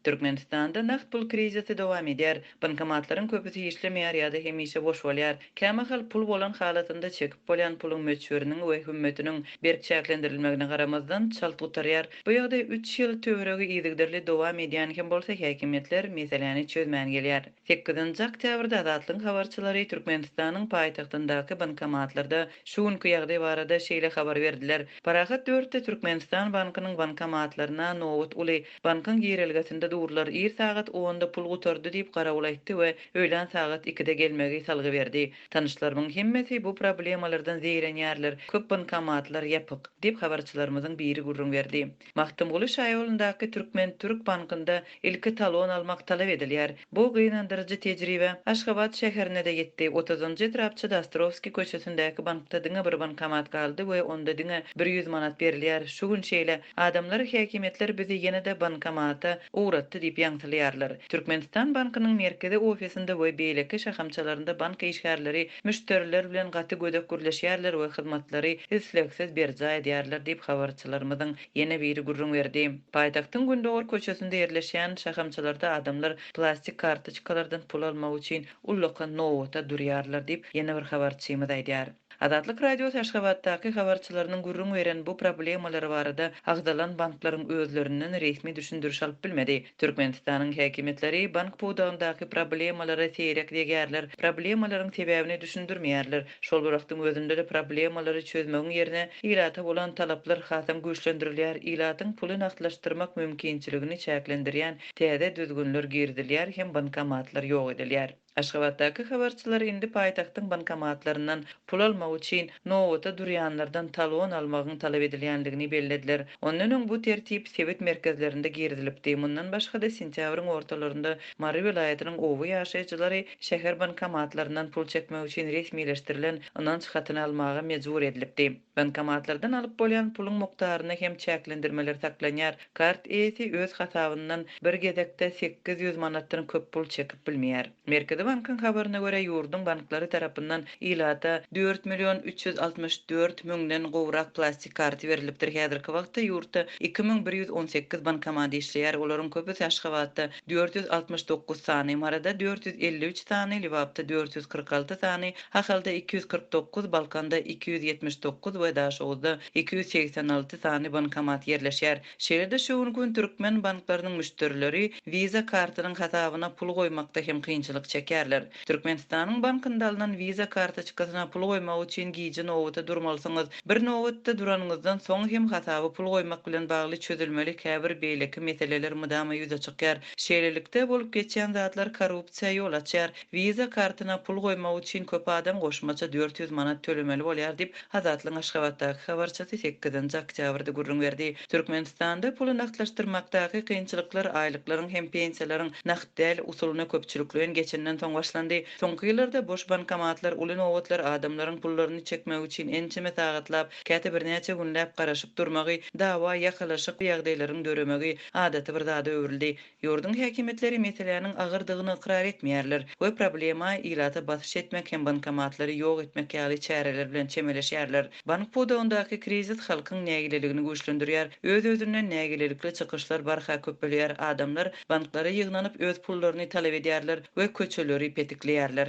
Türkmenistanda nagt pul krizisi dowam edýär. Bankomatlaryň köpüsi işlemeýär ýa-da hemişe boş bolýar. Kämahal pul bolan halatynda çekip bolýan puluň möçberiniň we hümmetiniň berk çäklendirilmegine garamazdan, çalt gutarýar. Bu ýagdaý üç ýyl töweregi yzygiderli dowam edýän hem bolsa, häkimiýetler meseläni çözmän gelýär. Sekizinji oktýabrda Azatlygyň habarçylary Türkmenistanyň paýtagtyndaky bankomatlarda şu günki ýagdaý barada şeýle habar berdiler, Parahat dörtde Türkmenistan bankynyň bankomatlaryna nobat uly. Bankyň girelgesinde durlar. Ir sagat onda pul gutardy diýip garawul aýtdy we öýlän sagat ikide gelmegi salgy berdi. Tanyşlarymyň hemmesi bu problemalardan zeýrenýärler, köp bankomatlar ýapyk, diýip habarçylarymyzyň biri gürrüň berdi. Magtymguly şaýolundaky Türkmen-türk bankynda ilki talon almak talap edilýär. Bu gynandyryjy tejribe Aşgabat şäherine-de ýetdi. Otuzynjy etrapçada Ostrowskiý köçesindäki bankda diňe bir bankomat galdy we onda diňe 100 manat berilýär. Şu gün şeýle. Adamlar häkimiýetler bizi ýene-de bankomata ugratdy diýip ýaňsylaýarlar. Türkmenistan bankynyň merkezi ofisinde we beýleki şahamçalarynda bank işgärleri müşderiler bilen gaty gödek gürleşýärler we hyzmatlary islegsiz berjaý edýärler diýip, habarçylarymyzyň ýene biri gürrüň berdi. Paýtagtyň gündogar köçesinde ýerleşýän şahamçalarda adamlar plastik kartoçkalardan pul almak üçin ullakan nobata durýarlar diýip, ýene bir habarçymyz aýdýar. Azatlyk Radiosy Aşgabatdaky habarçylarynyň gürrüň beren bu problemalary barada agzalan banklaryň özlerinden resmi düşündiriş alyp bilmedi. Türkmenistanyň häkimiýetleri bank pudagyndaky problemalara seýrek degýärler, problemalaryň sebäbini düşündirmeýärler. Şol bir wagtyň özünde-de problemalary çözmegiň ýerine ilata bolan talaplar hasam güýçlendirilýär, ilatyň puly nagtlaşdyrmak mümkinçiligini çäklendirýän täze düzgünler girizilýär hem bankomatlar ýok edilýär. Aşgabatdaky habarçylar indi paýtagtyň bankomatlaryndan pul almak üçin nobata durýanlardan talon almagyň talap edilýändigini bellediler. Ondan öň bu tertip sebit merkezlerinde girizilipdi. Mundan başga-da, sentýabryň ortalarynda Mary welaýatynyň oba ýaşaýjylary şäher bankomatlaryndan pul çekmek üçin resmileşdirilen ynanç hatyny almaga mejbur edilipdi. Bankomatlardan alyp bolýan puluň mukdaryna hem çäklendirmeler saklanýar. Kart eýesi öz hasabyndan bir gezekde 800 manatdan köp pul çekip bilmeýär. Merkezi bankyň habaryna görä, ýurduň banklary tarapyndan ilata 4 million 364 müňden gowrak plastik karty berlipdir. Häzirki wagtda ýurtda 2118 bankomat işleýär. Olaryň köpüsi Aşgabatda 469 sany, Maryda 453 sany, Lebapda 446 sany, Ahalda 249, Balkanda 279 we Daşoguzda 286 sany bankomat ýerleşýär. Şeýle-de şu günki gün türkmen banklarynyň müşderileri Visa kartynyň hasabyna pul goýmakda hem kynçylyk çekýärler. Türkmenistanyň bankynda alnan Visa kartoçkasyna pul goýmak üçin gije nobata durmalysyňyz. Bir nobatda duranyňyzdan soň hem hasaba pul goýmak bilen bagly çözülmeli käbir beýleki meseleler mydama ýüze çykýar. Şeýlelikde, bolup geçýän zatlar korrupsiýa ýol açýar. Visa kartyna pul goýmak üçin köp adam goşmaça 400 manat tölemeli bolýar diýip, Azatlygyň Aşgabatdaky habarçysy sekizinji oktýabrda gürrüň berdi. Türkmenistanda puly nagtlaşdyrmakdaky kynçylyklar aýlyklaryň hem pensiýalaryň nagt däl usulyna köpçülikleýin geçenden soň başlandy. Soňky ýyllarda boş bankomatlar, uly nobatlar, adamlaryň pullaryny çekmek üçin ençeme sagatlap, käte birnäçe günläp garaşyp durmagy, dawa, ýakalaşyk ýagdaýlaryň döremegi adaty bir zada öwrüldi. Ýurduň häkimiýetleri meseläniň agyrdygyny ykrar etmeýärler we problema ilata basyş etmek hem bankomatlary ýok etmek ýaly çäreler bilen çemeleşýärler. Bank pudagyndaky krizis halkyň nägileligini güýçlendirýär. Öz-özünden nägilelikli çykyşlar barha köpelýär, adamlar banklara ýygnanyp öz pullaryny talap edýärler we köçeleri petikleýärler.